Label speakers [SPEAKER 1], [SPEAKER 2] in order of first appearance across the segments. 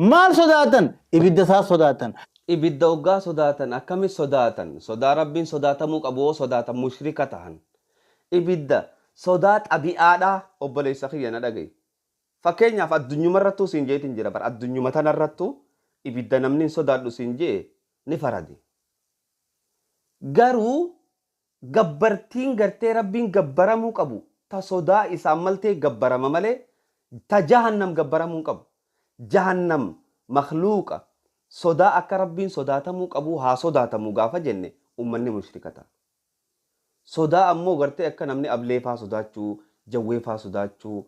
[SPEAKER 1] Maal sodaatan? Ibidda isaa sodaatan.
[SPEAKER 2] Ibidda hoggaa sodaatan akkami sodaatan? Sodaa Rabbiin sodaatamuu qabu hoo sodaatan mushrika tahan. Ibidda sodaa xabi'aadhaa obboleessa kiyya na dhaga'i. Fakkeenyaaf addunyumarrattuu siin jeetin jira bar addunyuma tanarrattuu ibidda namni hin sodaadhu siin jee ni farade. Garuu gabbartiin gartee Rabbiin gabbaramuu qabu ta sodaa isaan maltee gabbarama malee ta jahannam gabbaramuu hin qabu. Jahannam makhluuqa sodaa akka Rabbiin sodaatamuu qabuu haa sodaatamuu gaafa jenne ummanni mushrika ta'a. Sodaa ammoo gartee akka namni ablee faa sodaachuu, jawwee faa sodaachuu,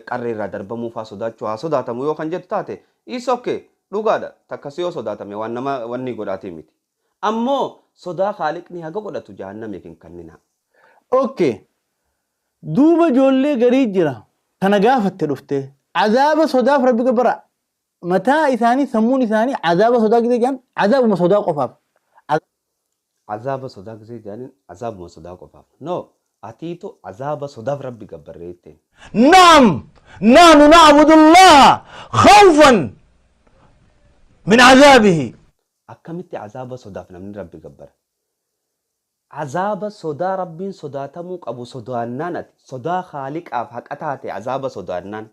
[SPEAKER 2] qarree irraa darbamuu faa sodaachuu haa sodaatamu yoo kan jettu taate is okay, dhugaadha, takkasi yoo sodaatame waan nama wannii godhaatii miti. Ammoo sodaa Khaaliqni haga godhatu jahannamiif hin kanninaa.
[SPEAKER 1] Ok duuba ijoollee garii jira kana gaafatte dhuftee azaaba sodaaf rabbi gabbara mataa isaanii sammuun isaanii azaaba sodaa gizee jedhan azaabuma sodaa qofaaf.
[SPEAKER 2] Azaaba sodaa gizee jedhaniin azaabuma sodaa qofaaf. No atiitu azaaba sodaaf rabbi gabbarre jetteen.
[SPEAKER 1] Na'am nahnu na'budullaha khawfan min azaabihi.
[SPEAKER 2] Akkamitti azaaba sodaaf namni rabbi gabbara? Azaaba sodaa Rabbiin sodaatamuu qabu sodaannaan ati sodaa Khaaliqaaf haqa taate azaaba sodaannaan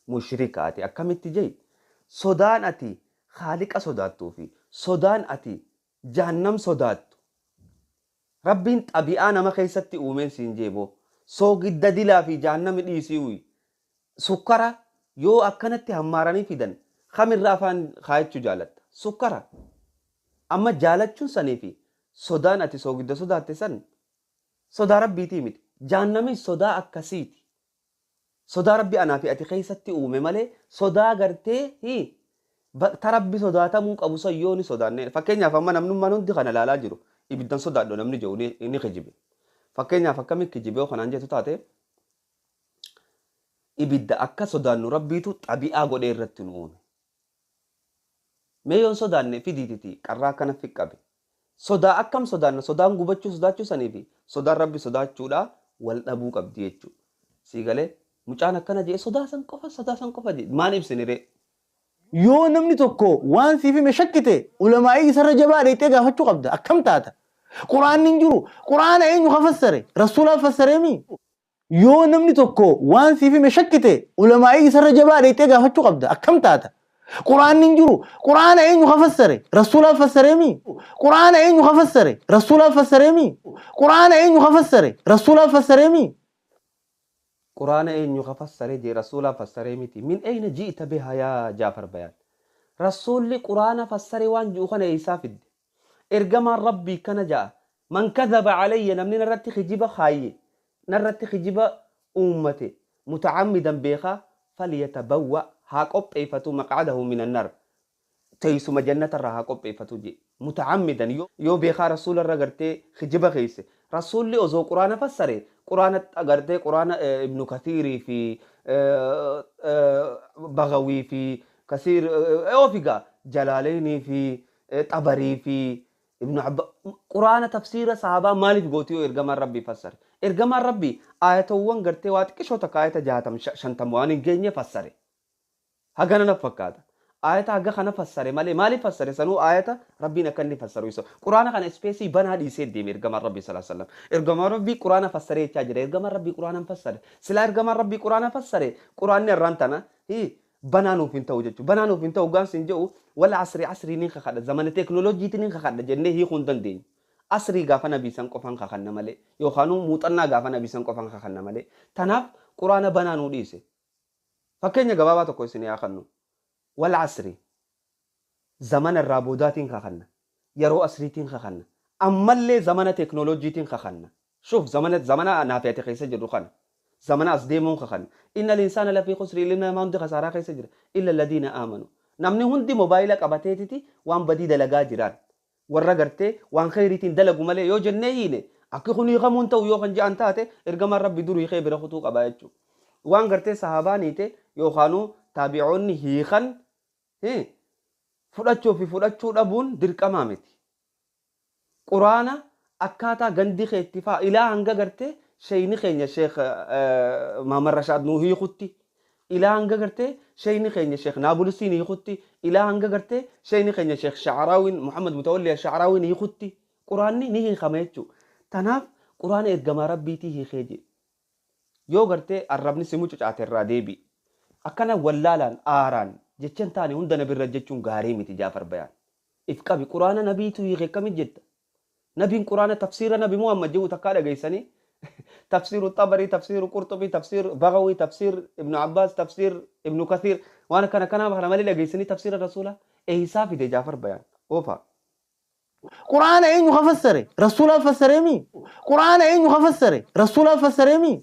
[SPEAKER 2] mushrika ati akkamitti jei sodaan ati Khaaliqa sodaattuu fi sodaan ati jahannam sodaattu Rabbiin xabi'aa nama keessatti uumeen siin jee boo soogidda dilaa fi jahannami dhiisii uyi sukkara yoo akkanatti hammaaranii fidan kamirra afaan kaayachuu jaalatta sukkara amma jaalachuun sanii fi sodaan ati soogidda sodaatte san sodaa Rabbiitii miti. Jahannamis sodaa akkasiiti. Sodaa Rabbi anaa fi ati keessatti uume malee sodaa gartee hi ta Rabbi sodaatamuu qabu san yoo ni sodaanne fakkeenyaaf amma namnummaan hundi kana ilaalaa jiru ibiddan sodaadhu namni jedhu ni kijibe. Fakkeenyaaf akkamitti kijibe yoo kanaan jettu taate ibidda akka sodaannu Rabbiitu xabi'aa godhee irratti nu uume. Mee yoon sodaanne fidiititi qarraa akkana fi qabi. Sodaa akkam sodaanna sodaan gubachuu sodaachuu sanii fi sodaan Rabbi sodaachuudha wal dhabuu qabdi jechuudha. Sii galee mucaan akkana jee sodaa san qofa sodaa san qofa jee maan ibsini ree.
[SPEAKER 1] Yoo namni tokko waan siif hime shakkite ulamaa'ii isarra jabaa dhayxee gaafachuu qabda. Akkam taata? Qur'aanni hin jiru. Qur'aana eenyu ka fassare? Rasuulaa fassareemii? Yoo namni tokko waan siif hime shakkite ulamaa'ii isarra jabaa dhayxee gaafachuu qabda. Akkam taata? Qur'aanni hin jiru. Qur'aana eenyu ka fassare? Rasuulaa fassareemii? Qur'aana eenyu ka fassare? Rasuulaa fassareemii? Qur'aana eenyu ka fassare? Rasuulaa fassareemii?
[SPEAKER 2] Qur'aana eenyu ka fassare jee Rasuulaa fassaree miti. Min eyna ji'ta biha yaa Jaafar Bayaan? Rasuulli Qur'aana fassare waan ji'u kana eeysaa fidde? Ergamaan Rabbii akkana ja'a, Man kadhaba alayya namni narratti kijiba kaayye, narratti kijiba uummate, muta'ammidan beekaa, falyatabawwa haa qopheeffatuu maq'adahu minan naar, teessuma jannatarraa haa qopheeffatuu je'e. Muta'ammidan yoo beekaa Rasuularra gartee kijiba keesse, Rasuulli osoo Qur'aana fassare, Qur'aana gartee Qur'aana Ibnu Kathiirii fi Baghawii fi Kasiir oofi gaa Jalaaleynii fi Xabarii fi Ibnu Abba Qur'aana tafsiira sahabaa maaliif gooti yoo ergamaan Rabbii fassare? Ergamaan Rabbii aayatowwan gartee waa xiqqishoo takka aayata jaatam shantam waan hin geenye fassare. Hagana na fakkaata. Aayata haga kana fassare malee maaliif fassare sanuu aayata Rabbiin akka inni fassaru isa. Qur'aana kana ispeesii banaa dhiisee deeme ergamaan Rabbii sallallahu alaihi wasallam. Ergamaan Rabbii Qur'aana fassaree jechaa jira. Ergamaan Rabbii Qur'aana hin fassare. Silaa ergamaan Rabbii Qur'aana fassare Qur'aanni har'aan tana banaa nuuf hin ta'u jechuudha. Banaa nuuf hin ta'u hoggaan siin jedhu wal asri asrii nin kakadha zamana teeknooloojiitiin nin kakadha jennee hiikuu hin dandeenyu. Asrii gaafa nabii san qofan kakanna malee yookaanuu muuxannaa gaafa nabii san qofan kakanna malee. Tanaaf Qur'aana banaa nuu dhiise. Fakkeenya gabaabaa tokko isinii haa kannu. Wal asri zamana irraa boodaatiin kakanna. Yeroo asriitiin kakanna. Ammallee zamana teeknooloojiitiin kakanna. Shuf zamana zamana anaa fi ati keessa jirru kana. Zamana as deemuun kakanna. Innal insaana lafii khusri ilmi namaa hundi kasaaraa keessa jira. Illa alladhiina aamanu. Namni hundi mobaayila qabateetiti waan badii dalagaa jiraan. Warra gartee waan kheyriitiin dalagu malee yoo jennee hiine akki kun hiikamuu hin ta'u yoo kan je'an taate ergamaan Rabbi dur hiikee bira kutuu qaba jechuudha. Waan gartee sahaabaan hiite yookaanuu taabi'oonni hiikan fudhachuu fi fudhachuu dhabuun dirqamaa miti. Quraana akkaataa gandi kee itti faa ilaa hanga gartee sheeyni keenya sheekh Muhammad Rashaad nuu hiikutti. Ilaa hanga gartee sheeyni keenya Sheekh Naabulusiin hiikutti, ilaa hanga gartee sheeyni keenya Sheekh Sha'araawiin Muhammad Mutawalli Sha'araawiin hiikutti Quraanni ni hiikama jechuudha. Tanaaf Quraana ergamaa Rabbiitii hiikee jedhe. Yoo gartee arrabni si mucucaate irraa deebi'i. Akkana wallaalaan aaraan jecha hin taane hunda nabirra jechuun gaarii miti Jaafar Bayaan. If qabi Quraana nabiitu hiike akkamitti jetta? Nabiin Quraana tafsiira Nabi Muhammad jedhu takkaa dhageessanii? Tafsiiru Xabarii, tafsiiru Qurxubii, tafsiir Bagawii, tafsiir Ibnu Abbaas, tafsiir Ibnu Kathiir waan akkana kanaa kana malee dhageessanii tafsiira Rasuulaa? Eeysaa fide Jaafar Bayaan? Oofaa.
[SPEAKER 1] Qur'aana eenyu ka fassare? Rasuulaa fassareemi? Qur'aana eenyu ka fassare? Rasuulaa fassareemi?